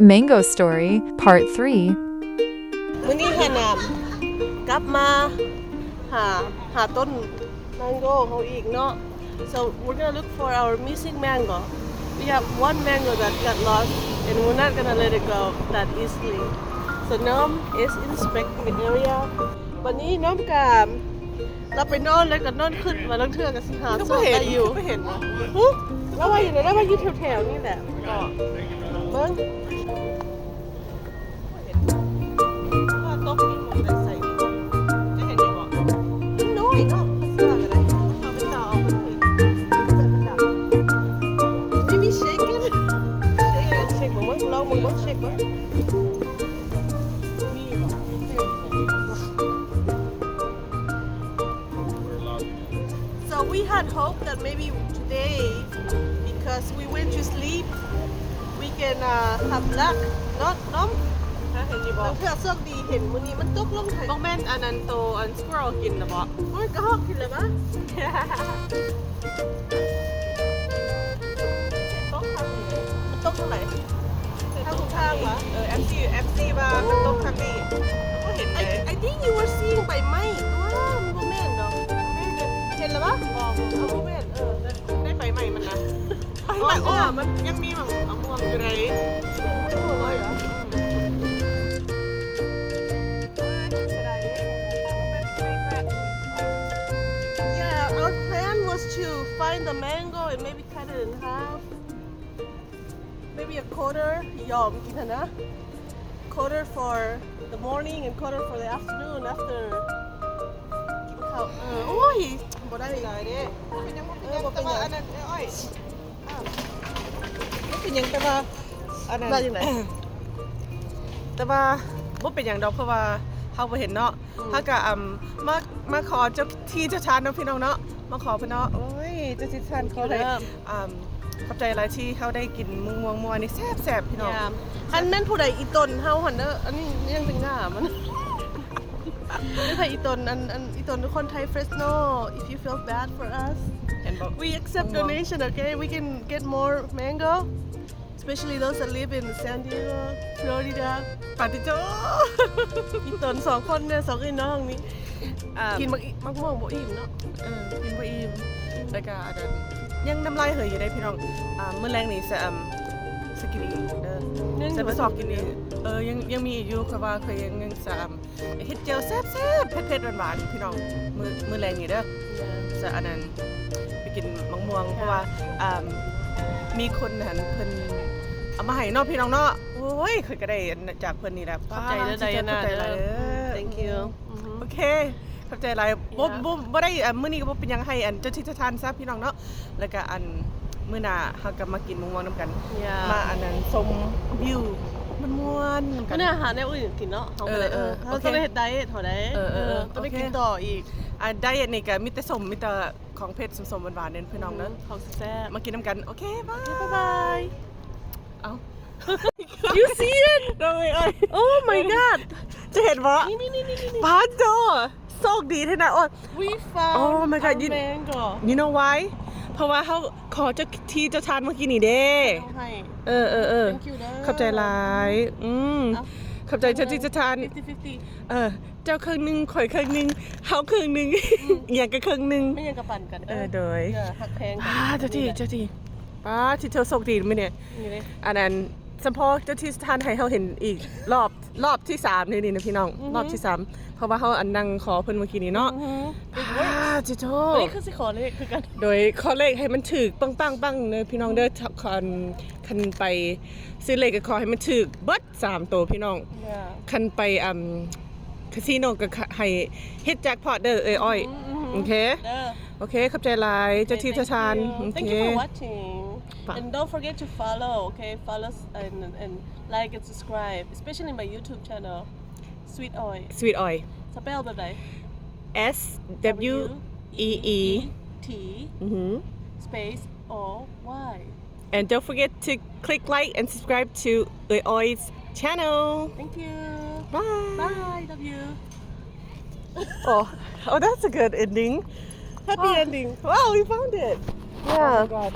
Mango Story Part three. ມື້ນີ້ຫັ້ນນະ ກັບມາຫາ ຫາຕົ້ນແມງໂກເຮົາອີກເນາະ. So we're gonna look for our missing mango. We have one mango that got lost and we're not gonna let it go that easily. So Nom is inspecting the area. ບັດນີ້ນ້ອມກະ ລາວໄປນອນແລ້ວກໍນອນຂຶ້ນມາ ລາງເທື່ອກໍຊິຫາ ກໍບໍ່ເຫັນ ໄດ້ຢູ່ ກໍບໍ່ເຫັນຫວະ. ຫຶ ລາວວ່າຢູ່ໃນ ລາວວ່າຢູ່ແຖວໆນີ້ແຫຼະ. ເບິ່ງ ວ່າຕົກຢູ່ໝ່ອງໃດໃສ ຈະເຫັນຢູ່ບໍ່? ມັນນ້ອຍເນາະ ເຊື່ອກໍໄດ້ ເອົາໄປຕໍ່ເອົາໄປເບິ່ງ. Maybe shake it. Shake it. ເຊັກເບິ່ງ ລອງເບິ່ງ ເຊັກເບິ່ງ. So we had hoped that maybe today, because we went to sleep, we can, uh, have luck. Not, no? ເຫັນຢູ່ບໍ່? ເພື່ອໂຊກດີ ເຫັນມື້ນີ້ມັນຕົກລົງໃສ່ ບໍ່ແມ່ນອັນນັ້ນ ໂຕອັນ squirrel ກິນນະບໍ່? ໂອ້ຍ ກະຮອກກິນແລ້ວຫວະ. ມັນຕົກທາງໃດ? ທາງ ທາງຫວະ? ເອີ ເອັຟຊີ ເອັຟຊີວ່າມັນຕົກທາງນີ້ ບໍ່ເຫັນເລີຍ. I, I think you were seeing ໃບໄມ້ ແຕ່ວ່າມັນບໍ່ແມ່ນດອກ. ເຫັນແລ້ວຫວະ? ບໍ່ ບໍ່ແມ່ນ. ເອີ ໄດ້ໃບໄມ້ມັນນະ. ໂອ້ຍ ມັນຍັງມີໝາກ ໝາກມ່ວງຢູ່ໃດ. Yeah, our plan was to find the mango and maybe cut it in half. Maybe a quarter ຫຍອມກິນຫັ້ນນະ. Quarter for the morning and quarter for the afternoon after ກິນເຂົ້າ. ເອີ ໂອ້ຍ ບໍ່ໄດ້ຫຼາຍເດ້. ເປັນຫຍັງ ເປັນຫຍັງ ເອີ ບໍ່ເປັນຫຍັງ ແຕ່ວ່າອັນນັ້ນ ເອີ ບໍ່ເປັນຫຍັງ ແຕ່ວ່າອັນນັ້ນ ວ່າຈັ່ງໃດ? ແຕ່ວ່າບໍ່ເປັນຫຍັງດອກ ເພາະວ່າເຮົາບໍ່ເຫັນເນາະ. ອືມ ເຮົາກະ ອຳ ມາ ມາຂໍເຈົ້າທີ່ເຈົ້າທານເນາະ ພີ່ນ້ອງເນາະ ມາຂໍເພິ່ນເນາະ. ໂອ້ຍ ເຈົ້າທີ່ເຈົ້າທານ ຂໍໃຫ້ ອຳ ຂອບໃຈຫຼາຍທີ່ເຮົາໄດ້ກິນໝາກມ່ວງມື້ນີ້ແຊບໆ ພີ່ນ້ອງ. ຄັນແມ່ນຜູ້ໃດອີຕົນເຮົາຫັ້ນເດີ ອັນນີ້ຍັງເປັນຫຍ້າມັນ ແມ່ນໃຜອີຕົນ ອັນ ອັນອີຕົນຄົນໄທ Fresno, if you feel bad for us, ເຫັນບໍ່? We accept donation, okay? We can get more mango. Especially those that live in San Diego, Florida. ປາຕິໂທ ອີຕົນສອງຄົນເດີ ສອງເອື້ອຍນ້ອງນີ້ ອ່າ ກິນໝາກອີ່ ໝາກມ່ວງບໍ່ອີ່ມເນາະ. ເອີ ກິນບໍ່ອີ່ມ. ແລ້ວກະອັນນັ້ນ ຍັງນ້ຳລາຍເຫີຍຢູ່ເດ້ ພີ່ນ້ອງ. ອ່າ ມື້ແລງນີ້ ສະ ອຳ ສະກິນອີກເດີ ຈະໄປຊອກກິນອີກ. ເອີ ຍັງ ຍັງມີອີກຢູ່ ຂ້ອຍວ່າຂ້ອຍຍັງ ຍັງ ສະ ອຳ ເຮັດແຈ່ວແຊບໆ ເຜັດໆ ຫວານໆ ພີ່ນ້ອງ ມື້ ມື້ແລງນີ້ເດີ. ຈະອັນນັ້ນ ໄປກິນໝາກມ່ວງ ເພາະວ່າ ອ່າ ມີຄົນຫັ້ນເພິ່ນເອົາມາໃຫ້ເນາະ ພີ່ນ້ອງເນາະ. ໂອ້ຍ ຂ້ອຍກໍໄດ້ອັນຈາກເພິ່ນນີ້ແຫຼະ. ຂອບໃຈເດີ ຂອບໃຈຫຼາຍເດີ. Thank you. ໂອເຄ ຂອບໃຈຫຼາຍ. ບໍ່ ບໍ່ ບໍ່ໄດ້ ອາ ມື້ນີ້ກໍບໍ່ເປັນຫຍັງ ໃຫ້ອັນເຈົ້າທີ່ເຈົ້າທານຊະ ພີ່ນ້ອງເນາະ. ແລ້ວກະອັນ ມື້ໜ້າເຮົາກໍມາກິນໝາກມ່ວງນຳກັນ ມາອັນນັ້ນ ຊົມວິວມ່ວນໆນຳກັນ. ມື້ໜ້າຫາແນວອື່ນກິນເນາະ ເຮົາກໍໄດ້. ເອີ ເອີ ເຮົາຈະໄດ້ເຮັດໄດເອດເຮົາໄດ້. ເອີ ເອີ ເອີ ຕ້ອງໄດ້ກິນຕໍ່ອີກ. ອັນໄດເອດນີ້ກໍມີແຕ່ສົ້ມ ມີແຕ່ຂອງເຜັດ ສົ້ມໆ ຫວານໆ ເດີພີ່ນ້ອງເດີ. ຂອງແຊບໆ ມາກິນນຳກັນ. ໂອເຄ ບາຍ ບາຍບາຍ. ເອົ້າ You see it? ໂອ້ຍ Oh my god ຈະເຫັນບໍ່? ນີ້ໆໆໆ ປາດໂທ້ ໂຊກດີແທ້ນະ. ໂອ້ຍ We found Oh my god, you, mango. You know why? ເພາະວ່າເຮົາຂໍເຈົ້າທີ່ເຈົ້າທານເມື່ອກີ້ນີ້ເດ້. ເອົາໃຫ້. ເອີ ເອີ ເອີ Thank you ເດີ ຂອບໃຈຫຼາຍ. ອືມ ເອົາ ຂອບໃຈເຈົ້າທີ່ເຈົ້າທານ. fifty fifty ເອີ ເຈົ້າເຄິ່ງໜຶ່ງ ຂ້ອຍເຄິ່ງໜຶ່ງ ເຮົາເຄິ່ງໜຶ່ງ ອືມ ອີ່ຫຍັງກໍເຄິ່ງໜຶ່ງ ແມ່ນຫຍັງກໍປັນກັນ. ເອີ ເອີ ໂດຍ ເອີ ຮັກແພງກັນ. ປາດໂທ້ ເຈົ້າທີ່ ເຈົ້າທີ່ ປາດໂທ້ ໂຊກດີມື້ນີ້. ນີ້ເດ້ ອັນນັ້ນ ສຳເພາະເຈົ້າທີ່ທ່ານໃຫ້ເຮົາເຫັນອີກລອບ ລອບທີສາມນີ້ນີ້ນະພີ່ນ້ອງ. ອືຮຶ ລອບທີສາມ ເພາະວ່າເຮົາອັນນັ່ງຂໍເພິ່ນເມື່ອກີ້ນີ້ເນາະ. ອືຮຶ ປາດໂທ້ ນີ້ຄືຊິຂໍເລກຄືກັນ. ໂດຍຂໍເລກໃຫ້ມັນຖືກປັງໆໆເດີພີ່ນ້ອງເດີ. ອືຮຶ ຄັນ ຄັນໄປຊື້ເລກກໍຂໍໃຫ້ມັນຖືກເບິດສາມໂຕພີ່ນ້ອງ. ຄັນໄປ ອຳ ຄາຊີໂນກໍໃຫ້ເຮັດແຈັກພອດເດີເອື້ອຍອ້ອຍ. ອືຮຶ ໂອເຄ ເດີ ໂອເຄ ຂອບໃຈຫຼາຍ ເຈົ້າທີ່ເຈົ້າທານ. Thank you for watching and don't forget to follow, okay? Follow and and like and subscribe, especially my YouTube channel Sweet Oy. Sweet Oy. Spell ແບບໃດ? S W E E T ອືຮຶ space O Y. And don't forget to click like and subscribe to Oi Oi's channel. Thank you. Bye. Bye. Love you. Oh, oh, that's a good ending. Happy ending. Wow, we found it. Yeah. Oh my God.